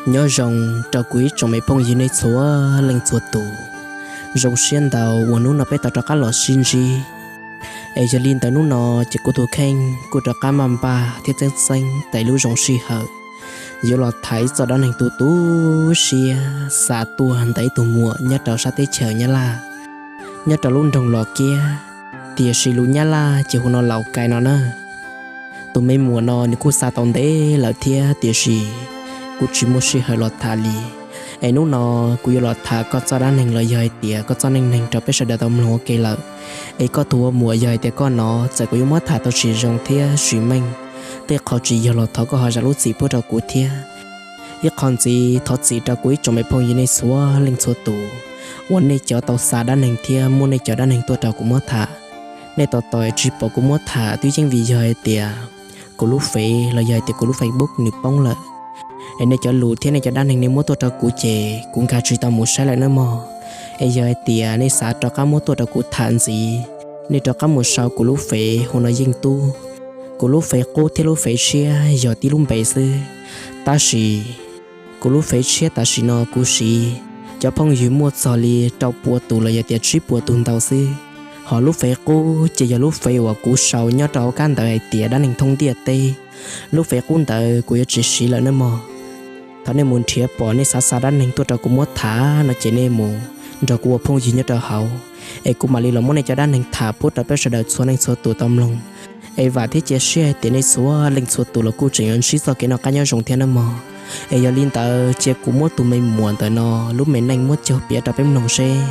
Nyob zoo rau kuv ib tsoom me phooj ywg nej txhua leej txhua tus. Zoo siab ntau uas hnub no peb tau rov qab los sib ntsib. Es yog li ntawd hnub no ces kuv tus kheej kuj rov qab maj npaj thiab txeeb txeeb tau lub zoo sij hawm yuav los tham ib txoj dab neeg tu tu siab xa tuaj ntawm ib tug muam nyob rau sab teb chaws Nyab Laj, nyob rau lub nroog Los Kiab, tiam sis lus Nyab Laj ces hu no Laus Kais no na. Tus me muam no nws kuj xa tau ntev lawm thiab tiam sis kuv tsis muaj sij hawm los tham li. Es hnub no kuv yuav los tham koj txoj dab neeg los yog hais tias koj txoj neej neeg rau peb sawv daws tau mloog ua ke lawm. Es koj tus ua muam, yog hais tias koj hnov txawm kuv yuav muab tham tau tsis zoo thiab tsis meej, tej qho tsis yog los thov koj ho zam lub txim pub rau kuv thiab. Ib qho ntxiv thov txim rau kuv ib tsoom me phooj ywg nej txhua leej txhua tus uas nej cov tau xa dab neeg thiab muab nej cov dab neeg tuaj rau kuv muab tham. Nej tos tos tsis pom kuv muab tham twb yeej vim yog hais tias kuv lub fev los yog hais tias kuv lub Facebook nws poob lawm, es nej cov lus thiab nej cov dab neeg nej muab tuaj rau kuv ces kuv nkag tsis tau mus saib lawm nawb mog. Es yog hais tias nej xav rov qab muab tuaj rau kuv tham ntxiv, nej rov qab mus sau kuv lub fev hu no Yeej Tub. Kuv lub fev qub thiab lub fev tshiab yog tib lub npe xwb, tab sis kuv lub fev tshiab tam sim no kuv siv cov phooj ywg muaj txog li rau pua tus los yog tias tsib puas tus ntau xwb. Ho lub fev qub ces yog lub fev uas kuv sau nyob rau hauv kab ntawv hais tias dab neeg thoob ntiaj teb. Lub fev qub ntawd kuv yuav tsis siv lawm nawb mog. Thaum nej mus nrhiav pom nej xav xa dab neeg tuaj rau kuv muab tham no ces nej mus nrog kuv ua phooj ywg nyob rau hauv, es kuv mam li los muab nej cov dab neeg tham pub rau peb sawv daws txhua leej txhua tus tau mloog. Es vam thiab cia siab hais tias nej txhua leej txhua tus los kuj tseem yuav ntsib txoj kev noj qab nyob zoo thiab nawb mog. Es yog li ntawd cia kuv muab tus me muam ntawm no lub me neej muab cog piav rau peb mloog seb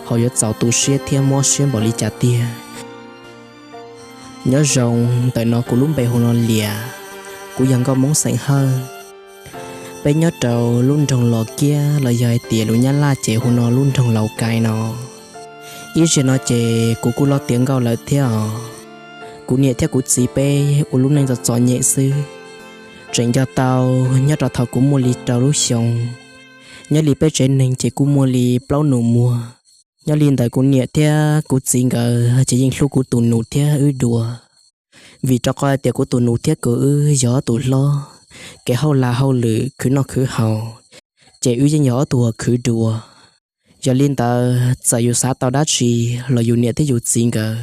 ho yuav txaus tu siab thiab mob siab npaum li cas tiag. Nyob zoo, ntawm no kuv lub npe hu no Lias, kuv yog nkauj Hmoob xeem Hawj. Peb nyob rau lub nroog Los Kiab los yog hais tias lus Nyab Laj ces hu no lub nroog Laus Kais no. Ib zaug no ces kuv kuj loj tiav nkauj lawm thiab os. Kuv niam thiab kuv txiv peb ua lub neej txom txom nyem xwb. Tseem nco tau nyob rau thaum kuv muaj li rau lub xyoos, nyob li peb tsev neeg ces kuj muaj li plaub nus muag. Nyob li ntawd kuv niam thiab kuv txiv nkawd ces yeej hlub kuv tus nus thiab wb dua. Vim rau qhov hais tias kuv tus nus thiab kuv wb yog ob tug hlob, kev hauj lam hauj lwm khwv noj khwv haus, ces wb yeej yog ob tug uas khwv dua. Yog li ntawd txawm yus xav tau dab tsi los yus niam thiab yus txiv nkawd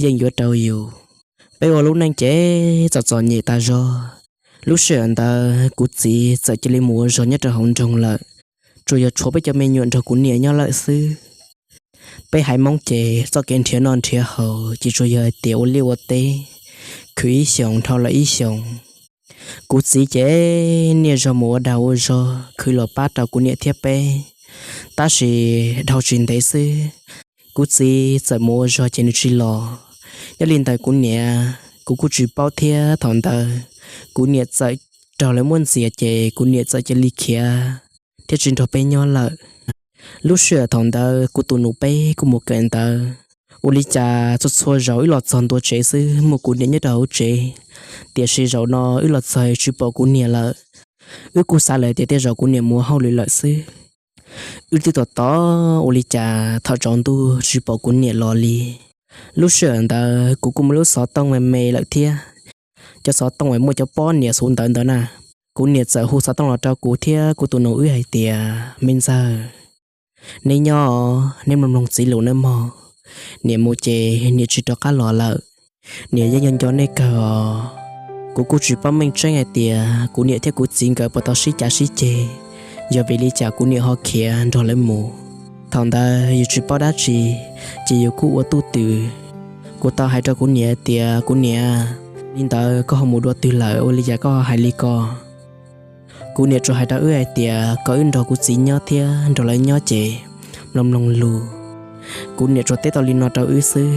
yeej yuav rau yus. Peb ua lub neej ces txom txom nyem tas zog. Lub sij hawm ntawd kuv txiv txawm cia li mus ua zog nyob rau hauv nroog lawm, tsuas yog tshuav peb cov me nyuam nrog kuv niam nyob lawm xwb. Peb haiv Hmoob ces txoj kev nrhiav noj nrhiav haus ces tsuas yog hais tias ua liaj ua teb, khwv ib xyoos dhau lawm ib xyoos. Kuv txiv ces niaj zaus mus ua dag ua zog khwv los pab rau kuv niam thiab peb. Tab sis dhau tsis ntev xwb, kuv txiv txawm mus ua zog ces nws tsis los. Nyob li ntawd kuv niam, kuv kuj tsis paub thiab thaum ntawd kuv niam txawm raug lawv muab ntxias ces kuv niam txawm cia li khiav thiab tsis nrog peb nyob lawm. Lub sij hawm thaum ntawd kuv tus nus peb kuj mus kawm ntawv. Ua li cas txhua txhua zaus wb los txog ntua tsev xwb muaj kuv niam nyob rau hauv tsev, tiam sis zaum no wb los txog tsis pom kuv niam lawm. Wb kuj xav lawm tias tej zaum kuv niam mus hauj lwm lawm xwb. Wb twb tos tos ua li cas thaum tsaus ntuj tsis pom kuv niam los li. Lub sij hawm ntawd kuv kuj muaj lub xov tooj me me lawm thiab, cov xov tooj uas muaj cov pob niam xuv ntawv ntawd na. Kuv niam txawm hu xov tooj los rau kuv thiab kuv tus nus wb hais tias, Me ntxawg, neb nyob, neb mloog mloog txiv lus nawb mog. Niam mus ces niam tsis rov qab los lawm. Niam yeej nco nco nej kawg os. Kuv kuj tsis paub meej tseeb hais tias kuv niam thiab kuv txiv nkawd puas tau sib cav sib ceg, yog vim li cas kuv niam ho khiav nrog lawv mus. Thaum ntawd yus tsis paub dab tsi, ces yus kuj ua tuj twm. Kuv tau hais rau kuv niam tias, Kuv niam, li ntawd koj ho mus dua twg lawm ua li cas koj ho hais li ko? Kuv niam tsuas hais rau wb hais tias kom wb nrog kuv txiv nyob thiab nrog lawv nyob ces mloog mloog lus. Kuv niam tsuas teb tau li no rau wb xwb.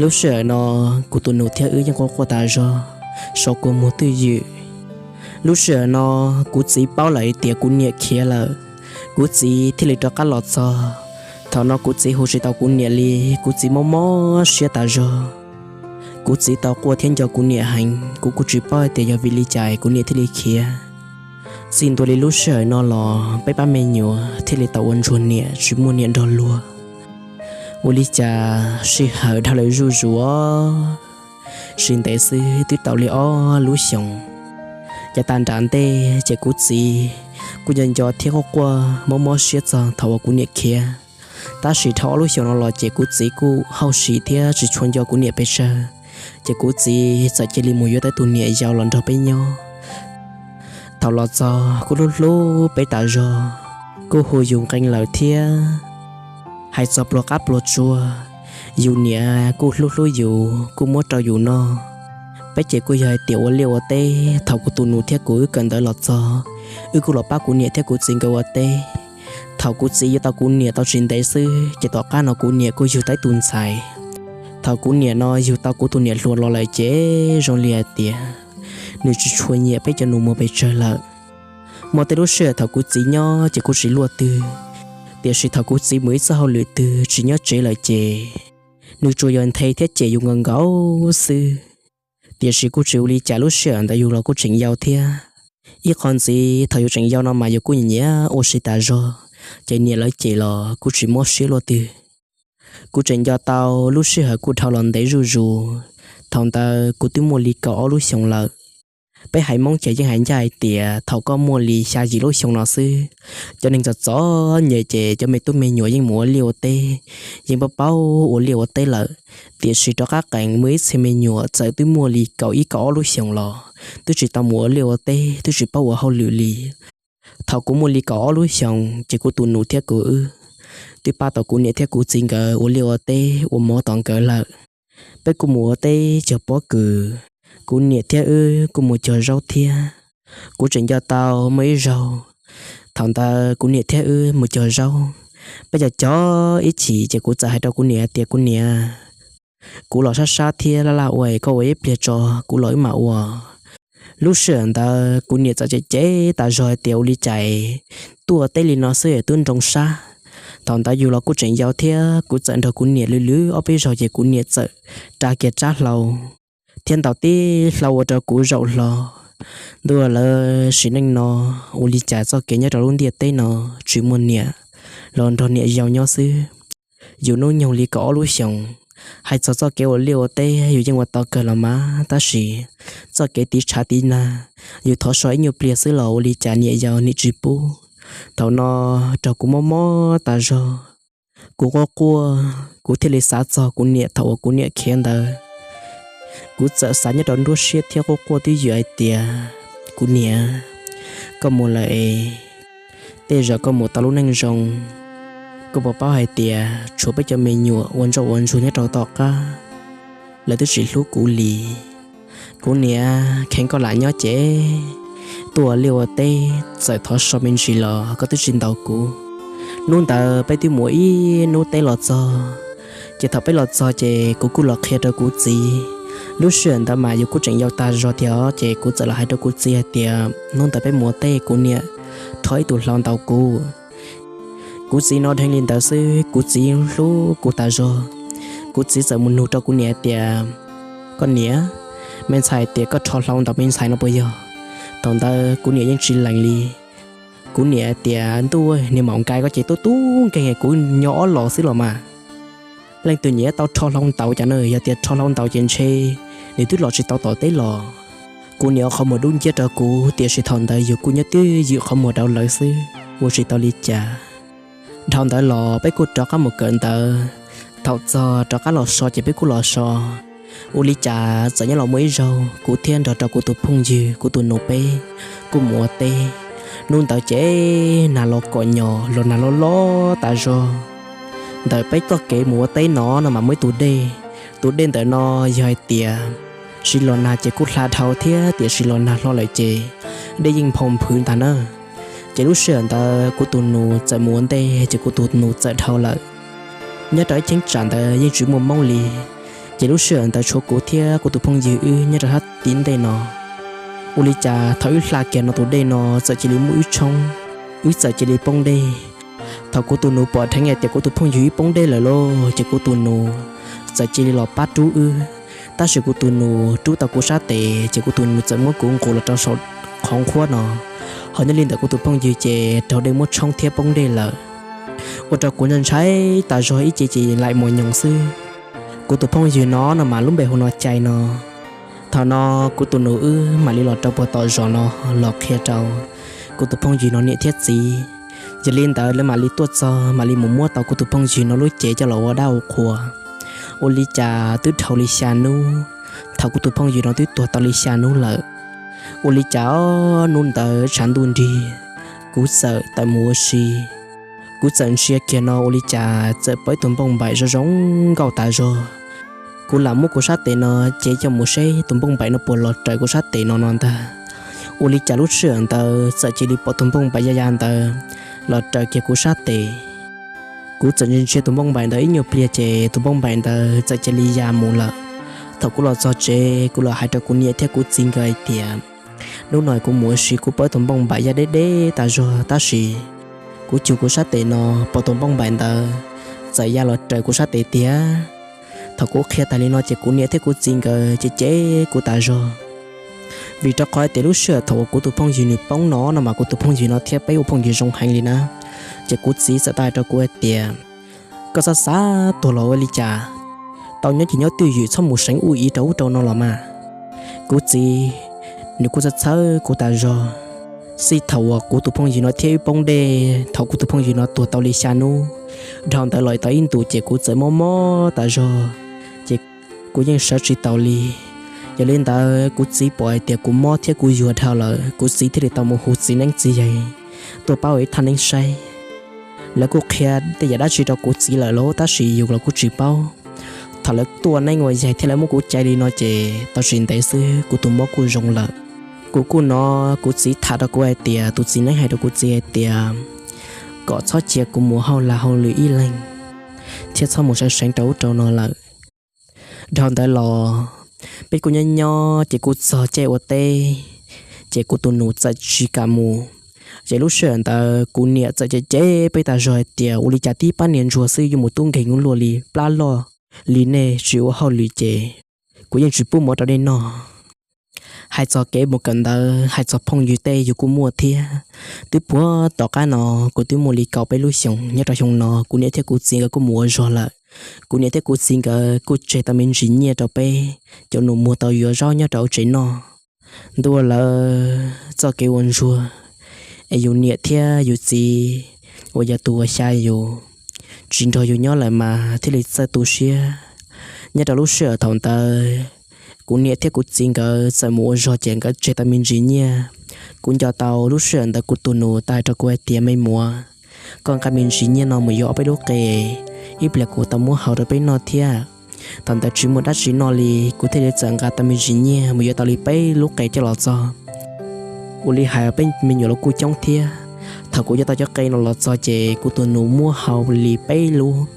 Lub sij hawm no kuv tus nus thiab wb yeej quaj quaj tas zog, so kua muag twj ywm. Lub sij hawm no kuv txiv paub lawm hais tias kuv niam khiav lawm, kuv txiv thiaj li rov qab los txog. Thaum no kuv txiv hu tsis tau kuv niam li, kuv txiv mob mob siab tas zog. Kuv txiv tau quaj thiab nco kuv niam heev, kuv kuj tsis paub hais tias yog vim li cas kuv niam thiaj li khiav. Txij ntua li lub sij hawm no los peb pab me nyuam thiaj li tau ua ntsuag niam tsis muaj niam nrog luag. Ua li cas sij hawm dhau lawm zuj zus, tsis ntev xwb twb tau li ob lub xyoos. Ces tag nram ntej ces kuv txiv kuj nco nco thiab quaj quaj mob mob siab txog thaum uas kuv niam khiav. Tab sis dhau ob lub xyoos no los ces kuv txiv kuj hauj sim thiab tsis tshua nco kuv niam pes tsawg, ces kuv txiv txawm cia li mus yuav tau tus niam yau los nrog peb nyob. Thaum los txog kuj hlub hlub peb tas zog, kuj hu yus nqee lawm thiab. Hais txog pluag qab pluag tsuag, yus niam kuj hlub hlub yus, kuj muab rau yus noj. Peb ces kuj yog hais tias ua liaj ua teb, thaum kuv tus nus thiab kuv wb kawm ntawv los txog, wb kuj los pab kuv niam thiab kuv txiv nkawd ua teb. Thaum kuv txiv yuav tau kuv niam tau tsis ntev xwb ces tom qab no kuv niam kuj yug tau ib tus ntxhais. Thaum kuv niam no yug tau kuv tus niam hluas los lawm ces zoo li hais tias nws tsis tshua nyiam peb cov nus muag pes tsawg lawm. Muaj tej lub sij hawm thaum kuv txiv nyob ces kuj tsis luaj twg, tiam sis thaum kuv txiv mus ib txoj hauj lwm twg tsis nyob tsev lawm ces nws tsuas yog nthe thiab cem yus nkaus nkaus xwb. Tiam sis kuj tsis ua li cas, lub sij hawm ntawd yus los kuj tseem yau thiab. Ib qho ntxiv thaum yus tseem yau no mas yus kuj nyiam nyiam ua si tas zog, ces niam lawv cem los kuj tsis mob siab luaj twg. Kuv tseem nco tau lub sij hawm kuj dhau los ntev zuj zus, thaum ntawd kuv twb muaj li kaum ob lub xyoos lawm. Peb haiv Hmoob ces yeej hais ncaj hais tias thaum koj muaj li xya yim lub xyoo no xwb, cov neeg txom txom nyem ces cov me tub me nyuam yeej mus ua liaj ua teb, yeej paub paub ua liaj ua teb lawm. Tiam sis rov qab qees muaj ib txhia me nyuam txawm twb muaj li kaum ib kaum ob lub xyoos los twb tsis tau mus ua liaj ua teb, twb tsis paub ua hauj lwm li. Thaum kuv muaj li kaum ob lub xyoos ces kuv tus nus thiab kuv wb twb pab tau kuv niam thiab kuv txiv nkawd ua liaj ua teb ua mov tom nkawd lawm. Peb kuj mus ua teb cog pob kws, kuv niam thiab wb kuj mus cog zaub thiab. Kuv tseem nco tau muaj ib zaug, thaum ntawd kuv niam thiab wb mus cog zaub, peb cog cog ib chim ces kuv txawm hais rau kuv niam tias, kuv niam, kuv los sab sab thiab laj laj ua, koj ua ib pliag tso kuv los wb mam ua. Lub sij hawm ntawd kuv niam txawm cem cem tas zog hais tias ua li cas tuaj teb li no xwb twb nroo sab. Thaum ntawd yus los kuj tseem yau thiab, kuv txawm nrog kuv niam lwb lwb ob peb zaug ces kuv niam txawm ra kiag tsab hlau thiab ntaus tib hlau ua rau kuv zaum hlo. Ntuj, lawv sim neej no ua li cas txoj kev nyob rau lub ntiaj teb no tsis muaj niam los nrog niam yau nyob xwb. Yus hnub nyoog li kaum ob lub xyoos, hais txog txoj kev ua liaj ua teb yus yeej ua tau kawg los mas, tab sis txoj kev tiv tshav tiv nag yus thov so ib nyuag pliag xwb los ua li cas niam yau nim tsis pub. Thaum no raug kuv mob mob tas zog, kuv quaj quaj, kuv thiaj li xav txog kuv niam thaum uas kuv niam khiav ntawd. Kuv txawm xav nyob rau nruab siab thiab quaj quaj twj ywm hais tias, kuv niam, koj mus lawm es tej zaum koj mus tau lub neej zoo. Koj puas paub hais tias tshuav peb cov me nyuam ua ntsoj ua ntsuag nyob rau tom qab, lawv twb tsis hlub kuv li. Kuv niam, kheev koj lam nyob ces tuaj ua liaj ua teb, txawm thov so me ntsis los koj twb tsis ntaus kuv. Hnub ntawd peb twb mus ib hnub teb los txog, ces thaum peb los txog ces kuv kuj los qhia rau kuv txiv. Lub sij hawm ntawd mas yus kuj tseem yau tas zog thiab, ces kuv txawm los hais rau kuv txiv hais tias hnub ntawd peb mus ua teb kuv niam rho ib tug hlau ntaus kuv. Kuv txiv hnov dheev li ntawd xwb kuv txiv hlub kuv tas zog. Kuv txiv txawm mus nug rau kuv niam tias, koj niam, me ntxhais tias koj rho hlau ntaus me ntxhais no puas yog? Thaum ntawd kuv niam yeej tsis lees li. Kuv niam tias, ntuj, niag maum nkais ko ces tub tub nkeeg, kuv nyob ob los xwb los mas. Leej twg nyiam tau rho hlau ntaus cas na, yog tias rho hlau ntaus ces ntshe nws twb los tsis tau tom teb los. Kuv niam ua qhov muag dub nciab rau kuv, tiam sis thaum ntawd yus kuj nyob twj ywm qhov muag rau lawv xwb, ua tsis tau li cas. Dhau ntawd los peb kuj rov qab mus kawm ntawv. Thaum txog rov qab los so ces peb kuj los so. Ua li cas txawm nyob los muaj ib zaug kuv thiab nrog rau kuv tus phooj ywg kuv tus nus peb kuj mus ua teb. Hnub ntawd ces nag los kom nyos los nag loj loj tas zog. Ntawm peb txoj kev mus ua teb no no mas muaj ib tus dej. Tus dej ntawm no yog hais tias siv los nag ces kuj hla dhau thiab, tiam sis los nag hlo lawm ces dej yeej nphau nphwv ntag na. Ces lub sij hawm ntawd kuv tus nus txawm mus ua ntej ces kuv tus nus txawm dhau lawm. Nyob rau ib cheeb tsam ntawd yeej tsis muaj Hmoob li, ces lub sij hawm ntawd tshuav kuv thiab kuv tus phooj ywg wb nyob rau sab tim ntej no. Ua li cas thaum wb hla kiag no tus dej no txawm cia li muaj wb tshoob, wb txawm cia li poob dej. Thaum kuv tus nus pom dheev hais tias kuv tus phooj ywg wb poob dej lawm lauj, ces kuv tus nus txawm cia li los pab rub wb. Tab sis kuv tus nus rub tau kuv sab tes ces kuv tus nus txawm muab kuv nqus los rau saum qhov nqhuab no. Ho nyob li ntawm kuv tus phooj ywg ces raug dej muab tshoob thiab poob dej lawm. Ua rau kuv ntshai ntshai tas zog ib ce ces laim mos nyoos xwb. Kuv tus phooj ywg no no mas lub npe hu no Cai no. Thaum no kuv tus nus wb mam li los rau puag tom zos no los qhia rau kuv tus phooj ywg no niam thiab txiv. Yog li ntawd lawv mam li tuaj txog mam li mus muab tau kuv tus phooj ywg no lub cev coj los ua dab ua qhua. Ua li cas twb dhau li xya hnub, thaum kuv tus phooj ywg no twb tuag tau li xya hnub lawm. Ua li cas ob hnub ntawd tshav ntuj nrig, kuv txawm tawm mus ua si. Kuv txawm ntsia kiag no ua li cas txawm pom ib tug npauj npaim zoo zoo nkauj tas zog. Kuv lam muab kuv sab tes no cev coj mus seb tus npauj npaim no puas los raws kuv sab tes no no ntag. Ua li cas lub sij hawm ntawd txawm cia li pom tus npauj npaim ya ya ntawd los raws kiag kuv sab tes. Kuv txawm ntsia ntsia tus npauj npaim ntawd ib nyuag pliag ces tus npauj npaim ntawd txawm cia li ya mus lawm. Thaum kuv los txog tsev kuv los hais rau kuv niam thiab kuv txiv nkawd hais tias, hnub no kuv mus ua si kuv pom ib tus npauj npaim ya deb deb tas zog tab sis kuv cug kuv sab tes no pom tus npauj npaim ntawd txawm ya los raws kuv sab tes tiag. Thaum kuv qhia tas li no ces kuv niam thiab kuv txiv nkawd cem cem kuv tas zog. Vim rau qhov tias lub sij hawm thaum uas kuv tus phooj ywg nws poob no no mas kuv tus phooj ywg no thiab peb ua phooj ywg zoo heev li na. Ces kuv txiv txawm tau hais rau kuv hais tias, koj txhob xav tuag los ua li cas, tau nyob ces nyob twj ywm txhob mus seev ua ib rau ub rau no los mas. Kuv txiv nws kuj txhawj txhawj kuv tas zog. Xij thaum uas kuv tus phooj ywg no thiab wb poob dej thaum kuv tus phooj ywg no tuag tau li xya hnub, dhau ntawd los tau ib ntus ces kuv txawm mob mob tas zog, ces kuv yeej sawv tsis taus li. Yog li ntawd kuv txiv pom hais tias kuv mob thiab kuv yuag dhau lawm kuv txiv thiaj li tau mus hu txiv neeb txiv yaig tuaj pab ua ib thaj neeb saib. Lawv kuj qhia tej yam dab tsi rau kuv txiv lawm lauj tab sis yus los kuj tsis paub. Thaum lawv tuaj neeb ua yaig thiab lawv muab kuv cais li no ces tau tsis ntev xwb kuv tus mob kuj zoo lawm. Kuv kuj hnov kuv txiv tham rau kuv hais tias tus txiv neeb hais rau kuv txiv hais tias kom txhob cia kuv mus hauj lag hauj lwm ib leeg thiab txhob mus seev seev rau ub rau no lawm. Dhau ntawd los peb kuj nyob nyob ces kuj txog caij ua teb, ces kuv tus nus txawm tsis kam mus. Ces lub sij hawm ntawd kuv niam txawm cem cem peb tas zog hais tias ua li cas tib pab niag ntsuag xwb yuav mus tub nkeeg ua luaj li plab loj li nej tsis ua hauj lwm ces kuv yeej tsis pub mus rau nej noj. Hais txog kev mus kawm ntawv hais txog phooj ywg tej yus kuj muaj thiab. Twb puag tom qab no kuv twb muaj li kaum peb lub xyoos, nyob rau xyoo no kuv niam thiab kuv txiv nkawd kuj mus ua zog lawm. Kuv niam thiab kuv txiv nkawd kuj tseg tau me ntsis nyiaj rau peb cov nus muag tau yuav zaub nyob rau hauv tsev noj. Ntuj aw, lawv txoj kev ua ntsuag es yus niam thiab yus txiv uas yog tus uas xya yus tsis nrog yus nyob lawm mas thiaj li txawj tu siab. Nyob rau lub sij hawm thaum ntawd, kuv niam thiab kuv txiv nkawd txawm mus ua zog ces nkawd tseg tau me ntsis nyiaj. Kuv nco tau lub sij hawm ntawd kuv tus nus tau hais rau kuv hais tias, me muam, koj nqa me ntsis nyiaj no mus yuav ob peb lub qe, ib pliag kuv tau muab hau rau peb noj thiab. Thaum ntawd tsis muaj dab tsi noj li, kuv thiaj li txawm nqa tau me ntsis nyiaj mus yuav tau li peb lub qe coj los txog. Ua li hais peb me nyuam los kuj coob thiab. Thaum kuv yuav tau cov qe no los txog ces kuv tus nus muab hau li peb lub,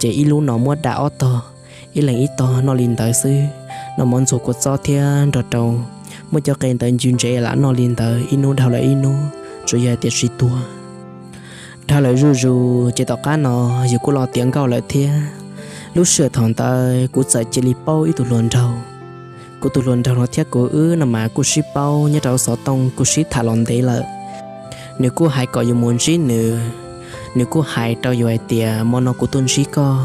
ces ib lub no muab dam ob tog, ib leeg ib tog noj li ntawd xwb. Noj mov ntxuag kua txob thiab nrog rau muab cov qe ntawd ncw ntsev lam noj li ntawd ib hnub dhau lawm ib hnub, tsuas yog hais tias tsis tuag. Dhau lawm zuj zus ces tom qab no yus kuj los tiav nkauj lawm thiab. Lub sij hawm thaum ntawd kuv txawm cia li paub ib tug hluas nraug. Kuv tus hluas nraug no thiab kuv wb no mas kuj sib paub nyob rau xov tooj kuj sib tham los ntev lawm. Nws kuj hais kom yus mus ntsib nws, nws kuj hais rau yus hais tias mo no kuv tuaj ntsib koj.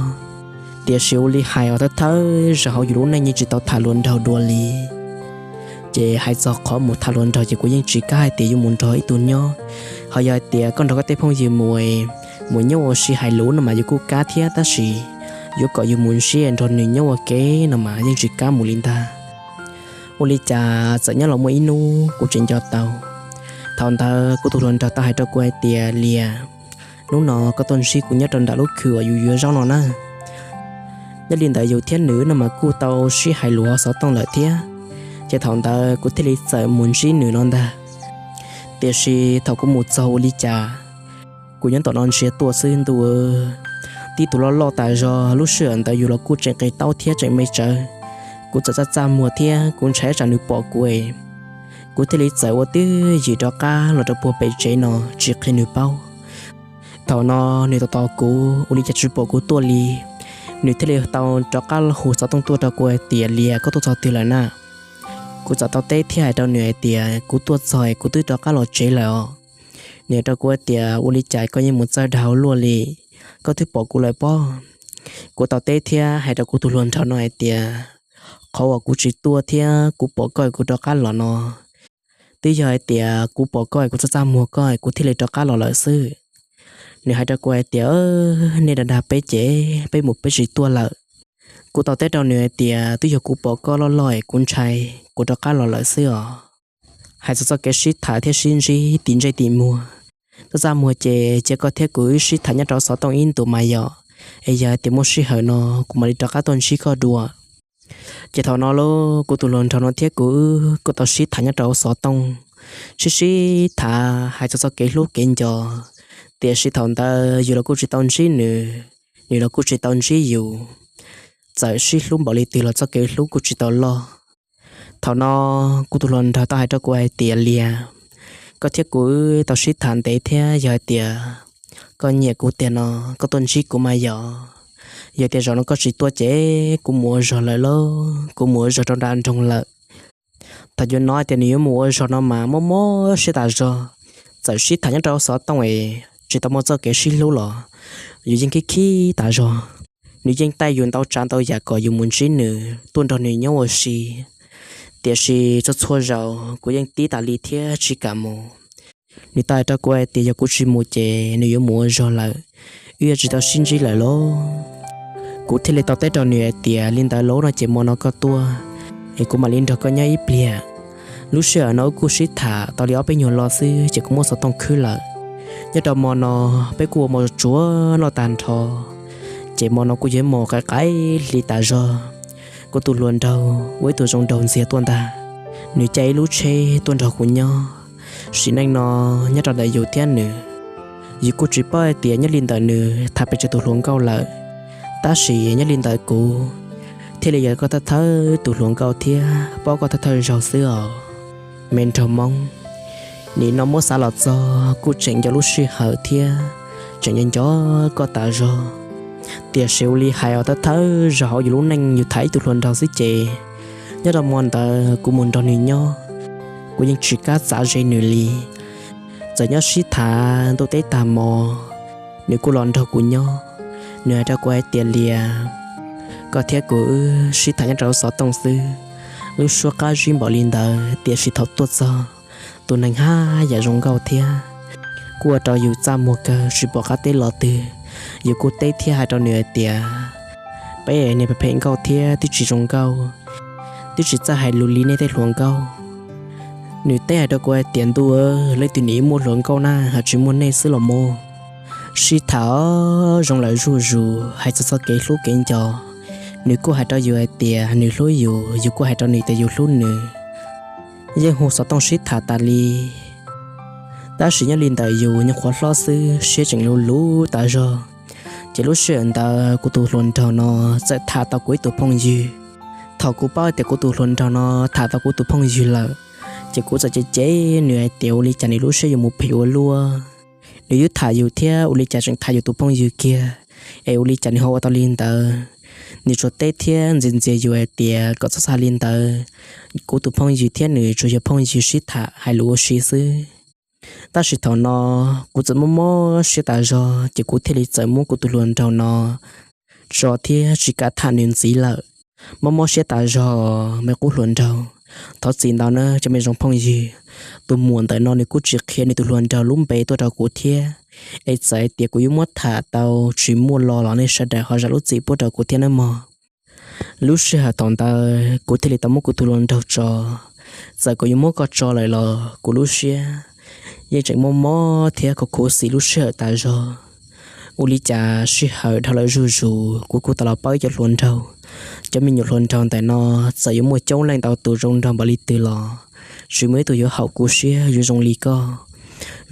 Tiam sis ua li hais os, thawj thawj zaum hauv yus lub neej yeej tsis tau tham hluas nraug dua li. Ces hais txog qhov mus tham hluas nraug ces kuv yeej tsis kam hais tias yuav mus nrog ib tug nyob. Ho yog hais tias koj nrog koj tej phooj ywg mus, mus nyob ua si hais lus no mas yus kuj kam thiab, tab sis yuav kom yus mus ntsib nrog nws nyob ua ke no mas yeej tsis kam mus li ntag. Ua li cas txawm nyob los muaj ib hnub kuv tseem nco tau. Thaum ntawd kuv tus hluas nraug tau hais rau kuv hais tias, Lias, hnub no koj tuaj ntsib kuv nyob rau nram lub khw uas yus yuav zaub no na. Nyob li ntawd yus thiab nws no mas kuj tau sib hais lus xov tooj lawm thiab. Ces thaum ntawd kuv thiaj li txawm mus ntsib nws no ntag. Tiam sis thaum kuv mus txog ua li cas, kuv nyob tom no ntsia tuaj xwb ntuj, tib tug loj loj tas zog. Lub sij hawm ntawd yus los kuj tseem qe taub thiab tseem me tsawv. Kuv txawm txaj txaj muag thiab kuv ntshai tsam nws pom kuv es kuv thiaj li txawm ua twj ywm rov qab los rau puag pem tsev no tsis qhia nws paub. Thaum no nws tos tos kuv ua li cas tsis pom kuv tuaj li. Nws thiaj li tau rov qab hu xov tooj tuaj rau kuv hais tias, Lias, koj tuaj txog twg lawm na? Kuv txawm tau teb thiab hais rau nws hais tias, Kuv tuaj txog es kuv twb rov qab los tsev lawm os. Nws hais rau kuv hais tias, Ua li cas koj yeej mus txawj dhau luaj li, koj twb pom kuv lawm pob? Kuv tau teb thiab hais rau kuv tus hluas nraug no hais tias, Qhov uas kuv tsis tuaj thiab kuv pom koj es kuv rov qab los no, twb yog hais tias kuv pom koj es kuv txaj txaj muag koj es kuv thiaj li rov qab los lawm xwb. Nws hais rau kuv hais tias, Nej dag dag peb ces peb mus peb tsis tuaj lawm. Kuv tau teb rau nws hais tias, Twb yog kuv pom koj loj loj es kuv ntshai, kuv rov qab los lawm xwb os. Hais txog txoj kev sib tham thiab sib ntsib tim ntsej tim muag, txaj txaj muag ces cia koj thiab kuv wb sib tham nyob rau xov tooj ib ntus mas yom, es yog hais tias muaj sij hawm no kuv mam li rov qab tuaj ntsib koj dua. Ces thaum no lauj, kuv tus hluas nraug no thiab kuv wb kuj tau sib tham nyob rau hauv xov tooj, sib sib tham hais txog txoj kev hlub kev nco. Tiam sis thaum ntawd yus los kuj tsis tau ntsib nws, nws los kuj tsis tau ntsib yus. Txawm sib hlub npaum li twg los txoj kev hlub kuj tsis tau loj. Thaum no kuv tus hluas nraug tau hais rau kuv hais tias, Lias, koj thiab kuv wb tau sib tham ntev thiab, yog hais tias koj nyiam kuv tiag no, koj tuaj ntsib kuv mas yom. Yog tias zaum no koj tsis tuaj ces kuv mus ua zog lawm lauj, kuv mus ua zog rau nram nroog lawm. Thaum yus hnov tias nws yuav mus ua zog no mas mob mob siab tas zog. Txawm sib tham nyob rau xov tooj es tsis tau muaj txoj kev sib hlub los yus yeej khib khib tas zog. Nws yeej taij yus ntau tsav ntau yam kom yus mus ntsib nws, tuaj nrog nws nyob ua si. Tiam sis txhua txhua zaus kuv yeej tib tas li thiab tsis kam mus. Nws tau hais rau kuv hais tias yog kuv tsis mus ces nws yuav mus ua zog lawm, wb yuav tsis tau sib ntsib lawm lauj. Kuv thiaj li tau teb rau nws hais tias, Li ntawd lauj no ces hmo no koj tuaj es kuv mam li nrog koj nyob ib pliag. Lub sij hawm no wb kuj sib tham tau li ob peb nyuag lo xwb ces kuv muab xov tooj khwb lawm. Nyob rau hmo no peb kuj ua hmo tsuav noj tag nrho, ces hmo no kuj yog ib hmo qaim qaim hli tas zog. Kuv tus hluas nraug ua ib tug zoo nraug ntxiag tuaj ntag, nws caij ib lub tsheb tuaj nrog kuv nyob. Sim neej no nyob rau ntawm yus thiab nws, yus kuj tsis paub hais tias nyob li ntawm nws tham pes tsawg tus hluas nkauj lawm, tab sis nyob li ntawm kuv thiaj li yog koj thawj thawj tus hluas nkauj thiab paub koj thawj thawj zaug xwb os, me nraug Hmoob. Nim no muab xav los txog kuj tseem nco lub sij hawm thiab tseem nco nco koj tas zog. Tiam sis ua li hais os, thawj thawj zaug hauv yus lub neej yus tham ib tug hluas nraug xwb ces nyob rau hmo ntawd kuv mus nrog nws nyob, kuv yeej tsis kam txav ze nws li. Txawm nyob sib tham ntuj teb tag hmo, nws kuj los nrog kuv nyob. Nws hais rau kuv hais tias, Lias, koj thiab kuv wb sib tham nyob rau xov tooj xwb, lub suab qab zib npaum li ntawd tiam sis thaum tuaj txog, tus neeg haj yam zoo nkauj thiab kuj ua rau yus txaj muag kawg tsis pom qab teb los twg. Yus kuj teb thiab hais rau nws hais tias, Peb niag phem phem nkauj thiab twb tsis zoo nkauj, twb tsis txawj hais lus li nej tej hluas nkauj. Nws teb hais rau kuv hais tias, Ntuj, leej twg nim muaj hluas nkauj na, ho tsis muaj nej xwb los mas. Sib tham zoo lawm zuj zus hais txog txoj kev hlub kev nco. Nws kuj hais rau yus hais tias nws hlub yus, yus kuj hais rau nws tias yus hlub nws. Yeej hu xov tooj sib tham tas li, tab sis nyob li ntawm yus nyuag qhuav hlob xwb siab tseem luv luv tas zog. Ces lub sij hawm ntawd kuv tus hluas nraug no txawm tham tau kuv ib tug phooj ywg. Thaum kuv paub tias kuv tus hluas nraug no tham tau kuv tus phooj ywg lawm, ces kuv txawm cem cem nws hais tias ua li cas nws lub siab yuav mus phem ua luaj. Nws yuav tham yus thiab ua li cas tseem tham yus tus phooj ywg kiag, es ua li cas nws ho ua tau li ntawd. Nws tsuas teb thiab ntxias ntxias yus hais tias kom txhob xav li ntawd, kuv tus phooj ywg thiab nws tsuas yog phooj ywg sib tham hais lus ua si xwb. Tab sis thaum no kuv txawm mob mob siab tas zog ces kuv thiaj li txawm muab kuv tus hluas nraug no tso thiab tsis kam tham nws ntxiv lawm. Mob mob siab tas zog me qub hluas nraug. Thov txim ntau na cov me zoo phooj ywg. Tus muam ntawm no nws kuj tsis qhia nws tus hluas nraug lub npe tuaj rau kuv thiab, es txawm hais tias kuv yuav muab tham tau tsis muaj lo los nej sawv daws ho zam lub txim pub rau kuv thiab nawb mog. Lub sij hawm thaum ntawd kuv thiaj li tau muab kuv tus hluas nraug tso. Txawm kuv yuav muab koj tso lawm los kuv lub siab yeej tseem mob mob thiab khuv khuv xim lub sij hawm tas zog. Ua li cas sij hawm dhau lawm zuj zus kuv kuj tau los paub ib cov hluas nraug. Cov me nyuam hluas nraug ntawm no txawm yuav muaj coob leej ntau tus zoo nraug npaum li twg los tsis muaj ib tug yuav haum kuv siab yuav zoo li koj,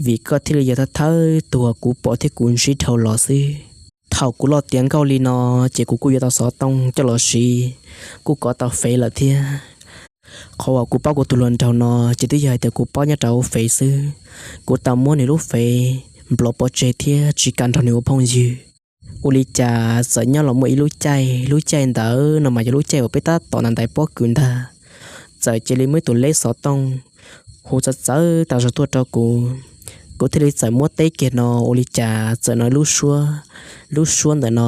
vim koj thiaj li yog thawj thawj tus uas kuv pom thiab kuv ntsib dhau los xwb. Thaum kuv loj tiav nkauj li no, ces kuv kuj yuav tau xov tooj coj los siv, kuj kov tau fev lawm thiab. Qhov uas kuv paub kuv tus hluas nraug no ces twb yog hais tias kuv paub nyob rau hauv fev xwb. Kuv tau muab nws lub fev nplov pov tseg thiab tsis kam nrog nws ua phooj ywg. Ua li cas txawm nyob los muaj ib lub caij, lub caij ntawd no mas yog lub caij uas peb tab tom ntais ntais pob kws ntag, txawm cia li muaj ib tus leb xov tooj hu txawv txawv tas zog tuaj rau kuv. Kuv thiaj li txawm muab teb kiag no, ua li cas txawm hnov lub suab, lub suab ntawm no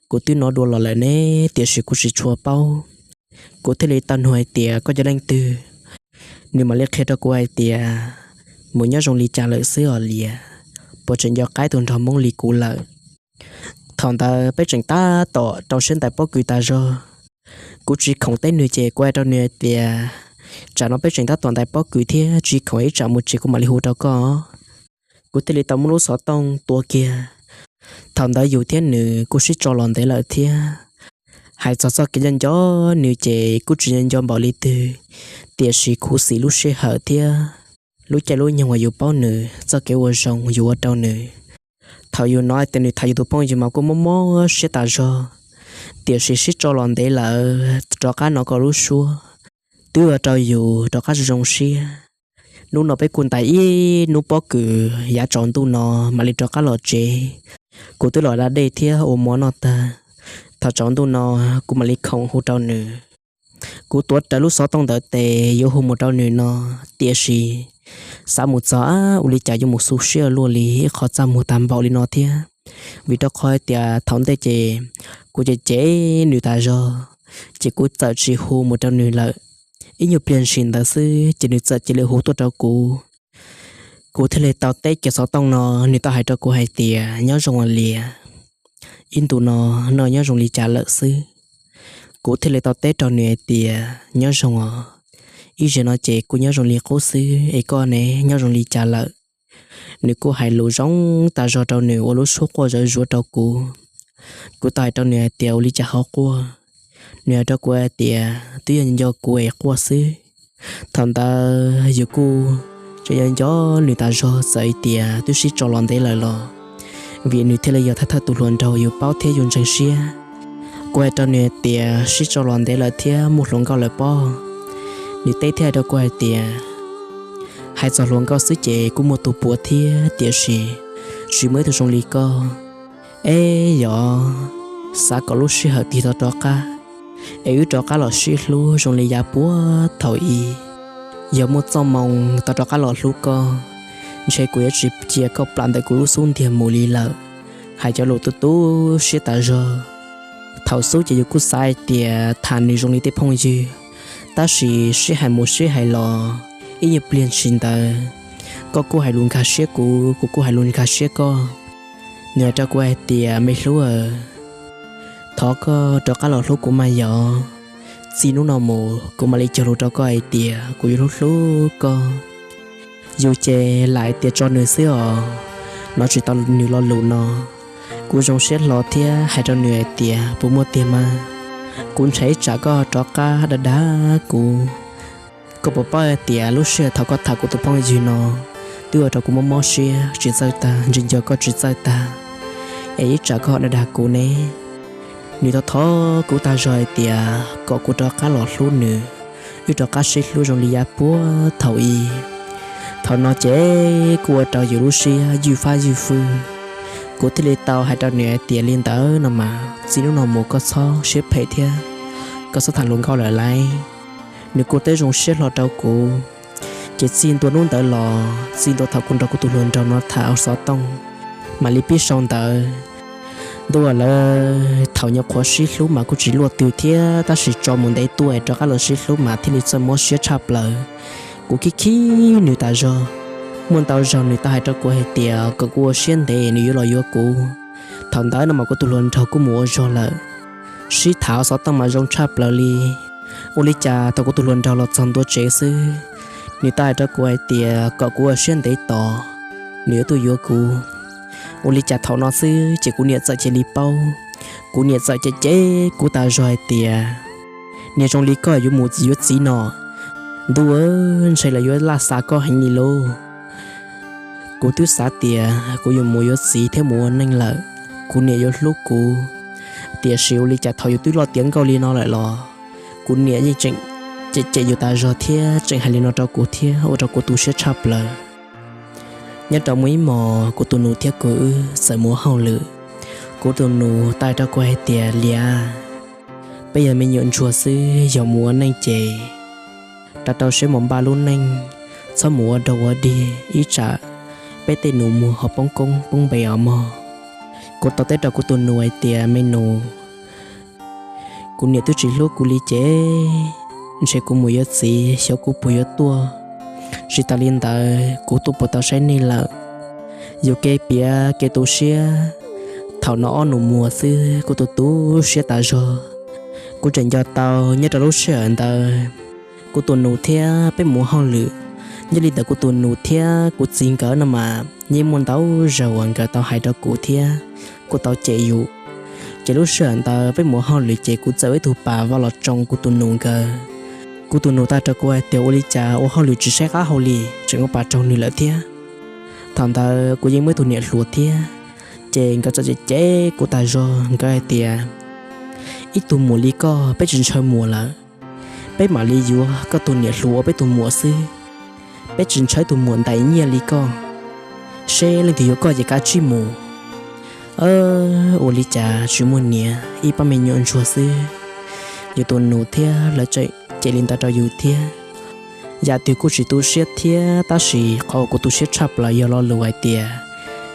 kuv twb hnov dua los lawm ne, tiam sis kuv tsis tshua paub. Kuv thiaj li tau nug hais tias koj yog leej twg. Nws mam li qhia rau kuv hais tias mus nyob zoo li cas lawm xwb os Lias, puas tseem nco qab tus nraug Hmoob li kuv lawm. Thaum ntawd peb tseem tab tom rau siab ntais pob kws tas zog. Kuv tsis khoom teb nws ces kuv hais rau nws hais tias tsam no peb tseem tab tom ntais pob kws thiab tsis khoom, ib tsam mus tsev kuv mam li hu rau koj. Kuv thiaj li tau muab lub xov tooj tua kiag. Thaum ntawd yus thiab nws kuj sib tso los ntev lawm thiab. Hais txog txoj kev nco nco nws ces kuj tsis nco nco npaum li twg, tiam sis khuv xim lub sij hawm thiab lub caij lub nyoog uas yus paub nws, txoj kev ua zoo yus ua rau nws. Thaum yus hnov hais tias nws tham yus tus phooj ywg mas kuj mob mob siab tas zog, tiam sis sib tso los ntev lawm, rov qab hnov koj lub suab twb ua rau yus rov qab zoo siab. Hnub no peb kuj ntais ib hnub pob kws, yav tsaus ntuj no mam li rov qab los tsev. Kuv twb los da dej thiab ua mov noj tag, thaum tsaus ntuj no kuv mam li khoom hu rau nws. Kuv tuav rawv lub xov tooj ntawd tes yuav hu mus rau nws no, tiam sis xav mus txog ua li cas yuav mus xu siab luaj li ib qho txaj muag tag npaum li no thiab. Vim rau qhov hais tias thaum ntej ces kuv cem cem nws tas zog, ces kuv txawm tsis hu mus rau nws lawm. Ib nyuag pliag ntshis ntawd xwb ces nws txawm cia li hu tuaj rau kuv. Kuv thiaj li tau teb kiag xov tooj no, nws tau hais rau kuv hais tias nyob zoo os Lias, ib ntus no noj nyob zoo li cas lawm xwb. Kuv thiaj li tau teb rau nws hais tias nyob zoo os, ib zaug no ces kuj nyob zoo li qub xwb es koj ne, nyob zoo li cas lawm? Nws kuj hais lus zoo tas zog rau nws ua lub suab quaj zawv zuav rau kuv. Kuv tau hais rau nws hais tias ua li cas ho quaj? Nws hais rau kuv hais tias twb yog nco kuv es quaj xwb. Thaum ntawd yus kuj tseem nco nco nws tas zog, txawm hais tias twb sib tso los ntev lawm los, vim nws thiaj li yog thawj thawj tus hluas nraug yus paub thiab yus ntseeg siab. Kuv hais rau nws hais tias sib tso los ntev lawm thiab muaj hluas nkauj lawm pob? Nws teb thiab hais rau kuv hais tias hais txog hluas nkauj xwb ces kuj muaj tus puav thiab, tiam sis tsis muaj ib tug zoo li koj. Eb yog, xav kom lub sij hawm tig tau rov qab es wb rov qab los sib hlub zoo li yav puag thaum ub. Yog muaj txoj moo tau rov qab los hlub koj, ntshe kuv yuav tsis cia koj plam ntawm kuv lub xub ntiag mus li lawm. Hais cov lus tu tu siab tas zog. Thaum xub ces yus kuj xav hais tias tham nws zoo li tej phooj ywg, tab sis sib hais mus sib hais los ib nyuag pliag ntshis ntawd, koj kuj hais lus nkag siab kuv, kuv kuj hais lus nkag siab koj. Nws hais rau kuv hais tias me hlub aw, thov koj rov qab los hlub kuv mas yog, txij hnub no mus kuv mam li cog lus rau koj hais tias kuv yuav hlub hlub koj. Yus ces lam hais tias tso nws xwb os, hnov tsis tau nws lo lus no. Kuv zoo siab hlo thiab hais rau nws hais tias puas muaj tiag mas, kuv ntshai ib tsam koj rov qab dag dag kuv. Koj puas paub hais tias lub sij hawm thaum koj tham kuv tus phooj ywg no twb ua rau kuv mob mob siab tsis txawj tag, ntsia nco koj tsis txawj tag, es ib tsam koj ho dag dag kuv ne? Nws thov thov kuv tag zog hais tias kom kuv rov qab los hlub nws, wb rov qab sib hlub zoo li yav puag thaum ub. Thaum no ces kuj ua rau yus lub siab ywj fab ywj fwj. Kuv thiaj li tau hais rau nws hais tias li ntawd no mas txij hnub no mus koj txhob siab phem thiab koj txhob tham hluas nkauj lawm lauj. Nws kuj teb zoo siab hlo rau kuv. Ces txij ntua hnub ntawd los txij ntua thaum kuv nrog kuv tus hluas nraug no tham xov tooj, mam li pib sau ntawv. Ntuj aw, lawv thaum nyuam qhuav sib hlub mas kuj tsis luaj twg thiab, tab sis tso mus ntev tuaj es rov qab los sib hlub mas thiaj li txawj mob siab tshaj plaws. Kuv khib khib nws tas zog. Muaj ntau zaug nws tau hais rau kuv hais tias kom kuv ua siab ntev nws yuav los yuav kuv. Thaum ntawd no mas kuv tus hluas nraug kuj mus ua zog lawm. Sib tham xov tooj mas zoo tshaj plaws li. Ua li cas thaum kuv tus hluas nraug los txog ntua tsev xwb, nws tau hais rau kuv hais tias kom kuv ua siab ntev tos, nws yuav tuaj yuav kuv. Ua li cas thaum no xwb ces kuv niam txawm cia li paub. Kuv niam txawm cem cem kuv tas zog hais tias niag zoo li koj yuav mus yuav txiv no, ntuj aw, ntshe lawv yuav laj xa koj heev li lauj. Kuv twb xav tias kuv yuav mus yuav txiv thiab mus ua neej lawm, kuv niam yuav hlub kuv. Tiam sis ua li cas thaum yus twb loj tiav nkauj li no lawm los kuv niam yeej tseem cem cem yus tas zog thiab tseem hais li no rau kuv thiab ua rau kuv tu siab tshaj plaws. Nyob rau muaj ib hmos kuv tus nus thiab kuv wb txawm mus ua hauj lwm. Kuv tus nus tau hais rau kuv hais tias Liam, peb yog me nyuam ntsuag xwb, yog mus ua neej ces rau rau siab mus npaj lub neej, txhob mus ua dog ua dig ib tsam peb tej nus muag ho poob koob poob npe os mog. Kuv tau teb rau kuv tus nus hais tias me nus, Kuv niam twb tsis hlub kuv li ces ntshe kuv mus yuav txiv xyov kuv puas yuav tuaj. Tsis tas li ntawd kuv tuaj puas tau saib nej lawm. Yus kev piav kev tu siab, thaum no ob nus muag xwb kuv tu tu siab tas zog. Kuv tseem nco tau nyob rau lub sij hawm ntawd, kuv tus nus thiab peb mus hauj lwm. Nyob li ntawd kuv tus nus thiab kuv txiv nkawd no mas yeej muaj ntau zaus uas nkawd tau hais rau kuv thiab kuj tau cem yus. Ces lub sij hawm ntawd peb mus hauj lwm ces kuv txawm ua ib tug pas vau los tsoo kuv tus nus nkawd. Kuv tus nus tau hais rau kuv hais tias ua li cas ua hauj lwm tsis saib qab hau li tseem ua pas raug nws lawm thiab. Thaum ntawd kuv yeej muaj ib tug niam hluas thiab, ces nkawd txawm cem cem kuv tas zog, nkawd hais tias ib tug muam li koj peb tsis ntshaw muam lawm, peb mam li yuav koj tus niam hluas ua peb tus muam xwb. Peb tsis ntshaw tus muam ntais nyiaj li koj, seb leej twg yuav koj ces kav tsij mus. Ua li cas tsis muaj niam, ib pab me nyuam ntsuag xwb. Yus tus nus thiab lawv tseem cem li ntawd rau yus thiab. Yam twg kuj tsis tu siab thiab, tab sis qhov uas kuv tu siab tshaj plaws yog lo lus hais tias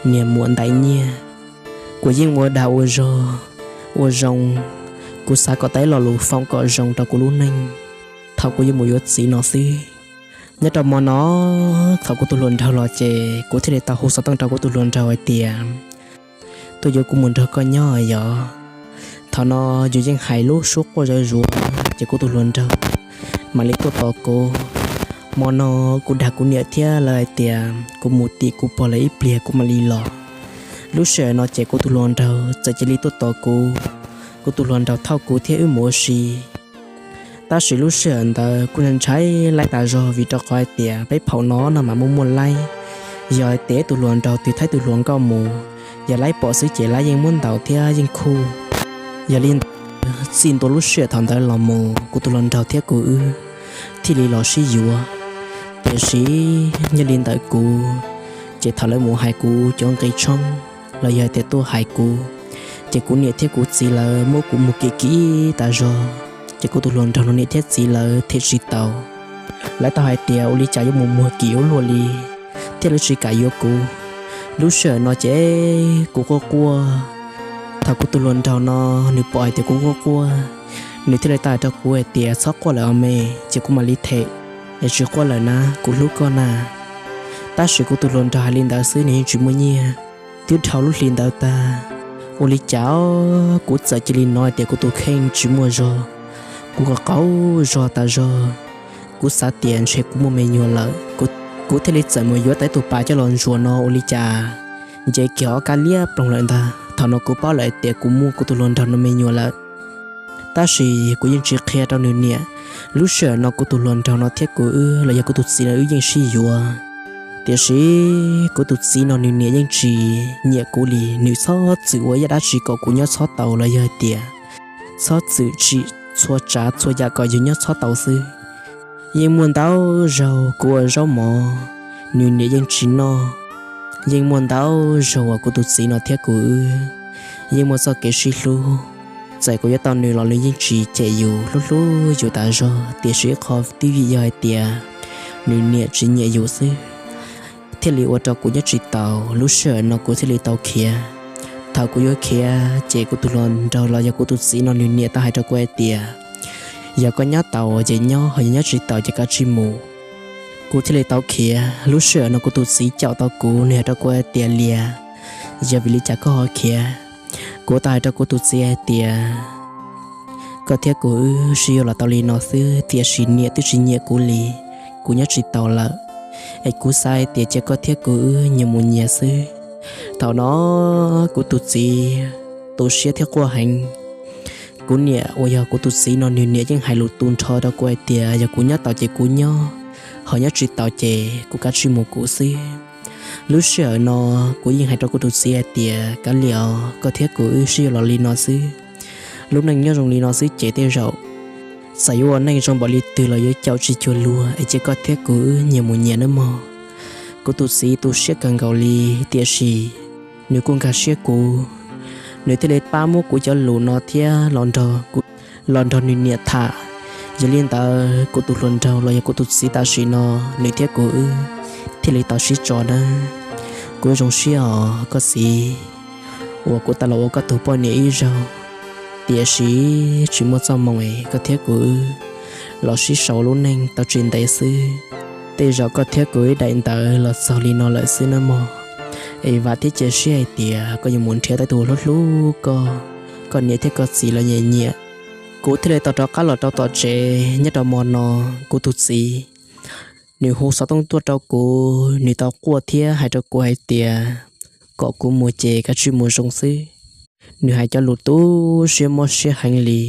niam muam ntais nyiaj. Kuv yeej ua dag ua zog, ua zoo, kuv xav kom tau ib lo lus foom kom zoo rau kuv lub neej thaum kuv yuav mus yuav txiv no xwb. Nyob rau hmo no, thaum kuv tus hluas nraug los ces kuv thiaj li tau hu xov tooj rau kuv tus hluas nraug hais tias tuaj yuav kuv mus nrog koj nyob yom. Thaum no yus yeej hais lub suab quaj zuj zus, ces kuv tus hluas nraug mam li tuaj tos kuv. Hmo no kuv dag kuv niam thiab lawv hais tias kuv mus tim kuv pog lawv ib pliag kuv mam li los. Lub sij hawm no ces kuv tus hluas nraug txawm cia li tuaj tos kuv. Kuv tus hluas nraug thauj kuv thiab wb mus ua si. Tab sis lub sij hawm ntawd kuj ntshai ntshai laib tas zog vim rau qhov hais tias peb phaum no no mas muaj muaj laib. Yog hais tias tus hluas nraug twg thauj tus hluas nkauj mus, yog laib pom xwb ces laib yeej muab ntaus thiab yeej khuj. Yog li ntawd txij ntua lub sij hawm thaum ntawd los mus kuv tus hluas nraug thiab kuv wb thiaj li los sib yuav. Tiam sis nyob li ntawm kuv, ces thaum lawv mus hais kuv cov nqi tshoob los yog hais tias tuaj hais kuv, ces kuv niam thiab kuv txiv lawv muab kuv mus kim kim tas zog. Ces kuv tus hluas nraug no niam thiab txiv lawv them tsis tau. Lawv tau hais tias ua li cas yuav mus muag kim ua luaj li, thiab lawv tsis kam yuav kuv. Lub sij hawm no ces kuv quaj quaj. Thaum kuv tus hluas nraug no nws pom hais tias kuv quaj quaj, nws thiaj li tau hais rau kuv hais tias txhob quaj lawm os me, ces kuv mam li them, es tsis quaj lawm na, kuv hlub koj na. Tab sis kuv tus hluas nraug hais li ntawd xwb nws yeej tsis muaj nyiaj. Twb dhau lub hli ntawd tag, ua li cas kuv txawm cia li hnov hais tias kuv tus kheej tsis muaj zog, kuv qaug qaug zog tas zog. Kuv xav tias ntshe kuv muaj me nyuam lawm, kuv thiaj li txawm mus yuav tau ib tug pas coj los ntsuas no ua li cas nce kiag ob kab liab ploog lawm ntag. Thaum no kuv paub lawm tias kuv muaj kuv tus hluas nraug no me nyuam lawm. Tab sis kuv yeej tsis qhia rau nws niam. Lub sij hawm no kuv tus hluas nraug no thiab kuv wb los yog kuv tus txiv no wb yeej sib yuav. Tiam sis kuv tus txiv no nws niam yeej tsis nyiam kuv li, nws txhob txwm ua ib yam dab tsi kom kuv nyob txhob tau los yog hais tias txhob txwm tsim txhua tsav txhua yam kom yus nyob txhob tau xwb. Yeej muaj ntau zaug kuv ua zaub mov, nws niam yeej tsis noj. Yeej muaj ntau zaug uas kuv tus txiv no thiab kuv wb yeej muaj txoj kev sib hlub. Txawm kuv yuav tau nws los nws yeej tsis cem yus, hlub hlub yus tas zog, tiam sis qhov twb vim yog hais tias nws niam tsis nyiam yus xwb, thiaj li ua rau kuv nyob tsis taus. Lub sij hawm no kuv thiaj li tau khiav. Thaum kuv yuav khiav ces kuv tus hluas nraug los yog kuv tus txiv no nws niam tau hais rau kuv hais tias, yog koj nyob tau ces nyob, ho yog nyob tsis taus ces kav tsij mus. Kuv thiaj li tau khiav. Lub sij hawm no kuv tus txiv caum tau kuv, nws hais rau kuv hais tias, Lias, yog vim li cas koj ho khiav? Kuv tau hais rau kuv tus txiv hais tias, koj thiab kuv wb sib yuav los tau li no xwb, tiam sis niam twb tsis nyiam kuv li, kuv nyob tsis taus lawm. Es kuv xav hais tias cia koj thiab kuv wb nyias mus nyias xwb. Thaum no kuv tus txiv tu siab thiab quaj heev. Kuv niam uas yog kuv tus txiv no nws niam yeej hais lus tu nrho rau kuv hais tias yog kuv nyob tau ces kuv nyob, ho nyob tsis tau ces kuv kav tsij mus kuv xwb. Lub sij hawm no kuv yeej hais rau kuv tus txiv hais tias, kav liam os, koj thiab kuv wb sib yuav los li no xwb. Lub neej nyob zoo li no xwb ces tej zaum txawm yuav ua neej zoo npaum li twg los yuav caum tsis cuag luag, es cia koj thiab kuv wb nyias mus nyias nawb mog. Kuv tus txiv tu siab kawg nkaus li, tiam sis nws kuj nkag siab kuv, nws thiaj li pab muab kuv cov lus no thiab los nrog nws niam tham. Yog li ntawd kuv tus hluas nraug los yog kuv tus txiv tam sim no nws thiab kuv wb thiaj li tau sib tso nawb. Kuv zoo siab os koj txiv, uas kuv tau los ua koj tus poj niam ib zaug. Tiam sis tsis muaj txoj hmoo es koj thiab kuv wb los sib sau lub neej tau tsis ntev xwb. Tej zaum koj thiab kuv wb daim ntawv los txog li no lawm xwb nawb mog. Es vam thiab cia siab hais tias koj yuav mus nrhiav tau tus hlub hlub koj, koj niam thiab koj txiv los nyiam nyiam. Kuv thiaj li tau rov qab los rau tom tsev nyob rau hmo no. Kuv tus txiv, nws hu xov tooj tuaj rau kuv, nws tau quaj thiab hais rau kuv hais tias kom kuv mus ces kav tsij mus zoo xwb. Nws hais cov lus tu siab mob siab heev li.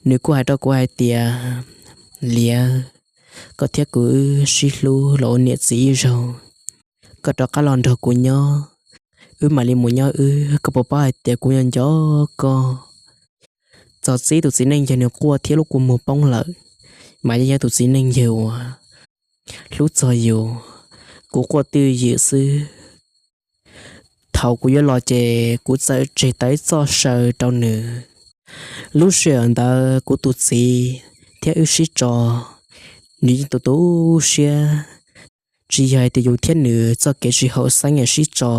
Nws kuj hais rau kuv hais tias, Liav, koj thiab kuv wb sib hlub los ua niam txiv ib zaug, koj rov qab los nrog kuv nyob, wb mam li mus nyob wb, koj puas paub hais tias kuv nco nco koj. Txog txij tus txiv neej yawg nws quaj thiab lub kua muag poob lawm, mas yeej yog tus txiv neej yawg uas hlub txog yus. Kuv quaj twj ywm xwb. Thaum kuv yuav los ces kuv txawm tseg tau ib txoj saw rau nws. Lub sij hawm ntawd kuv tus txiv thiab wb sib tso, nws yeej tu tu siab. Tsis yog hais tias yus thiab nws txoj kev tsis haum xeeb es sib tso,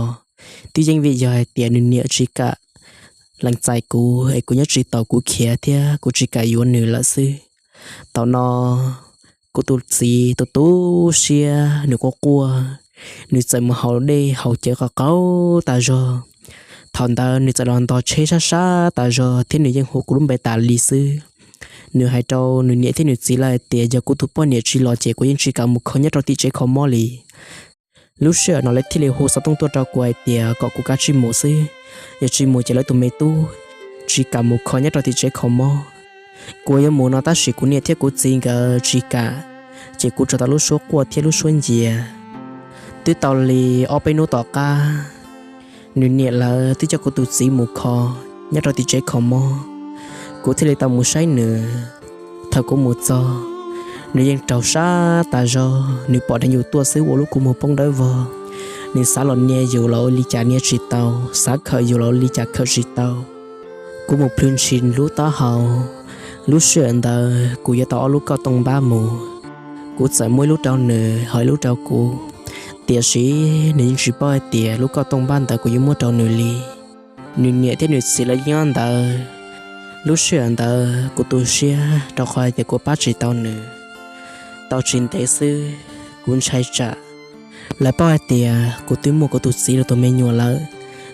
twb yeej vim yog hais tias nws niam tsis kam lees txais kuv es kuv nyob tsis taus kuv khiav thiab kuv tsis kam yuav nws lawm xwb. Thaum no kuv tus txiv tu tu siab, nws quaj quaj, nws txawm mus haus dej haus cawv qau qau tas zog. Thaum ntawd nws txawm los ntog tsheb sab sab tas zog thiab nws yeej hu kuv lub npe tas li xwb. Nws hais rau nws niam thiab nws txiv lawv hais tias yog kuv tus poj niam tsis los ces kuv yeej tsis kam mus kho nyob rau tim tsev kho mob li. Lub sij hawm no lawv thiaj li hu xov tooj tuaj rau kuv hais tias kom kuv kav tsij mus xwb, yog tsis mus ces lawv tus me tub tsis kam mus kho nyob rau tim tsev kho mob. Kuv yuav mus no tab sis kuv niam thiab kuv txiv nkawd tsis kam, ces kuv tsuas tau lub suab quaj thiab lub suab ncias. Twb tau li ob peb hnub tom qab, nws niam lawv twb coj kuv tus txiv mus kho nyob rau tim tsev kho mob. Kuv thiaj li tau mus saib nws. Thaum kuv mus txog, nws yeej raug sab tas zog, nws pom dheev yus tuaj xwb ua lub kua muag poob dawb vog. Nws xav los nias yus los ua li cas nias tsis tau, xav khawm yus los ua li cas khawm tsis tau. Kuv mus plhws ntshis lub taub hau. Lub sij hawm ntawd kuv yuav tau ob lub kauj tooj npab mus. Kuv txawm muab ib lub rau nws ho ib lub rau kuv, tiam sis nws yeej tsis paub hais tias lub kauj tooj npab ntawd kuv yuav muab rau nws li. Nws niam thiab nws txiv lawv yeej nyob ntawd. Lub sij hawm ntawd kuv tu siab rau qhov hais tias kuv pab tsis tau nws. Tau tsis ntev xwb, kuv ntshai tsam lawv paub hais tias kuv twb muaj kuv tus txiv los tus me nyuam lawm.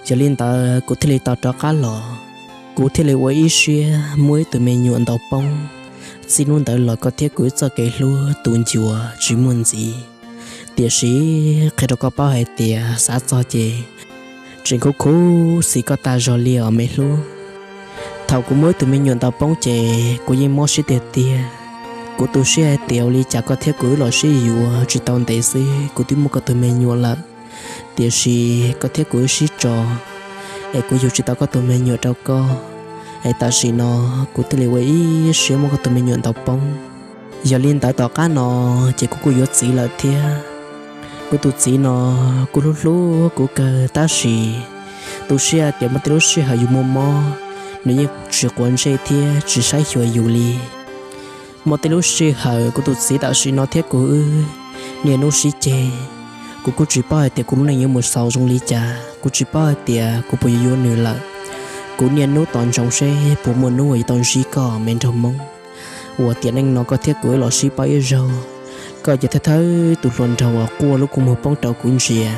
Yog li ntawd kuv thiaj li tau rov qab los. Kuv thiaj li ua ib siab muab ib tug me nyuam ntaus poob. Txij hnub ntawd los koj thiab kuv txoj kev hlub tu ncua tsis muaj ntxiv. Tiam sis qhia rau koj paub hais tias xav txog ces tseem khuv khuv xim koj tag zog li os me hlub. Thaum kuv muab ib tug me nyuam ntaus poob ces kuv yeej mob siab tiag tiag. Kuv tu siab hais tias ua li cas koj thiab kuv wb los sib yuav tsis tau ntev xwb kuv twb muaj koj tus me nyuam lawm. Tiam sis koj thiab kuv wb sib tso, es kuv yug tsis tau koj tus me nyuam rau koj, es tam sim no kuv thiaj li ua ib siab muab koj tus me nyuam ntaus poob. Yog li ntawd tom qab no ces kuv kuj yuav txiv lawm thiab. Kuv tus txiv no kuj hlub hlub kuv kawg tab sis tu siab tias muaj tej lub sij hawm yus muaj mob, nws yeej tsis quav ntsej thiab tsis saib xyuas yus li. Muaj tej lub sij hawm kuv tus txiv tam sim no thiab kuv wb niaj hnub sib ceg. Kuv kuj tsis paub hais tias kuv lub neej yuav mus xaus zoo li cas, kuv tsis paub hais tias kuv puas yuav yuav nws lawm. Kuv niaj hnub tos ntsoov seb puas muaj hnub uas yuav tau ntsib koj me nraug Hmoob, uas tiam neej no koj thiab kuv wb los sib paub ib zaug. Koj ces thawj thawj tus hluas nraug uas quaj lub kua muag poob rau kuv ntsia.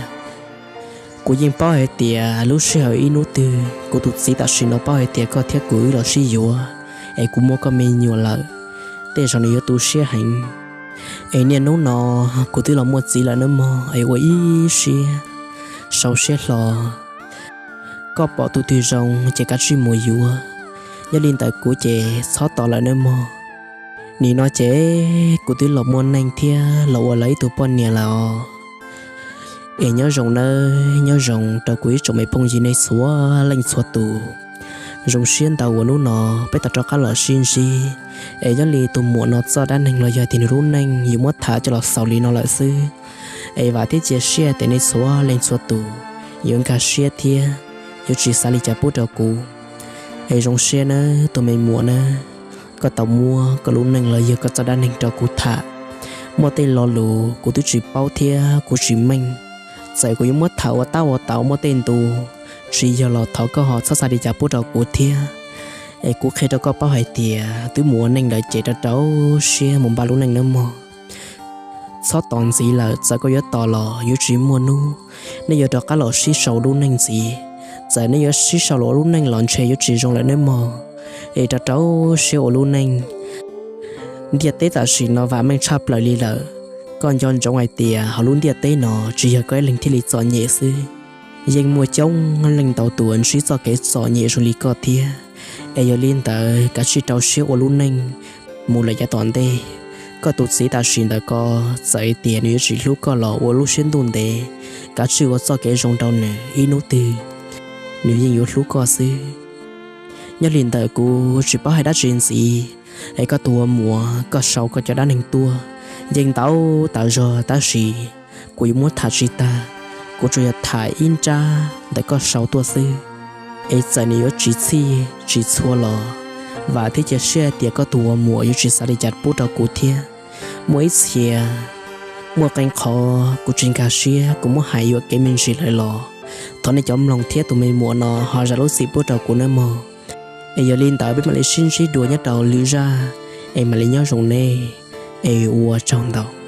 Kuv yeej paub hais tias lub sij hawm ib hnub twg kuv tus txiv tam sim no paub hais tias koj thiab kuv wb los sib yuav, es kuv muaj koj me nyuam lawm, tej zaum nws yuav tu siab heev. Es niaj hnub no kuv twb los muaj txiv lawm nawb mog, es ua ib siab sau siab hlo. Koj pom tus twg zoo ces kav tsij mus yuav, nyob li ntawd kuv ces txhob tos lawm nawb mog. Nim no ces kuv twb los muaj neej thiab los ua lawv ib tug poj niam lawm os. Es nyob zoo nawb, nyob zoo rau kuv ib tsoom me phooj ywg nej txhua leej txhua tus. Zoo siab ntau uas hnub no peb tau rov qab los sib ntsib. Es nyob li tus muam no txoj dab neeg los yog tias nws lub neej yuav muab tham coj los xaus li no lawm xwb. Es vam thiab cia siab tias nej txhua leej txhua tus yuav nkag siab thiab yuav tsis xav li cas pub rau kuv. Es zoo siab nawb tus me muam nawb, koj tau muab koj lub neej los yog koj txoj dab neeg rau kuv tham. Muaj tej lo lus kuv twb tsis paub thiab kuv tsis meej, txawm kuv yuav muab tham ua tab ua tau muaj tej ntu, tsis yog los thov koj ho txhob xav li cas pub rau kuv thiab. Es kuv qhia rau koj paub hais tias twb mus ua neej lawm ces rau rau siab mus npaj lub neej nawb mog. Txhob tos ntxiv lawm, txawm koj yuav tos los yuav tsis muaj hnub. Nej yuav rov qab los sib sau lub neej ntxiv. Txawm nej yuav sib sau los ua lub neej los ntshe yuav tsis zoo lawm nawb mog. Es rau rau siab ua lub neej. Ntiaj teb tam sim no vam meej tshaj plaws li lawm. Koj nco ntsoov hais tias hauv lub ntiaj teb no tsis yog koj ib leeg thiaj li txom nyem xwb. Yeej muaj coob leej ntau tus ntsib txoj kev txom nyem zoo li koj thiab. Es yog li ntawd kav tsij rau siab ua lub neej mus lawm yav tom ntej. Koj tus txiv tam sim ntawm ko, txawm tias nws yuav tsis hlub koj los ua lub siab ntuj ntev, kav tsij ua txoj kev zoo rau nws, ib hnub twg nws yeej yuav hlub koj xwb. Nyob li ntawm kuv tsis paub hais dab tsi ntxiv. Es koj tus ua muam, koj sau koj cov dab neeg tuaj yeej ntau tas zog, tab sis kuv yuav muab tham tsis tag. Kuv tsuas yog tham ib nrab ntawm koj sau tuaj xwb. Es txawm nws yuav tsis txhij tsis txhua los vam thiab cia siab tias koj tus ua muam yuav tsis xav li cas pub rau kuv thiab. Muaj ib txhia, muaj qee qhov kuv tsis nkag siab, kuv muab hais yuam kev me ntsis lawm los thov nej cov mloog thiab tus me muam no ho zam lub txim pub rau kuv nawb mog. Es yog li ntawd peb mam li sib ntsib dua nyob rau lwm zaj, es mam li nyob zoo nej, es ua tsaug ntau.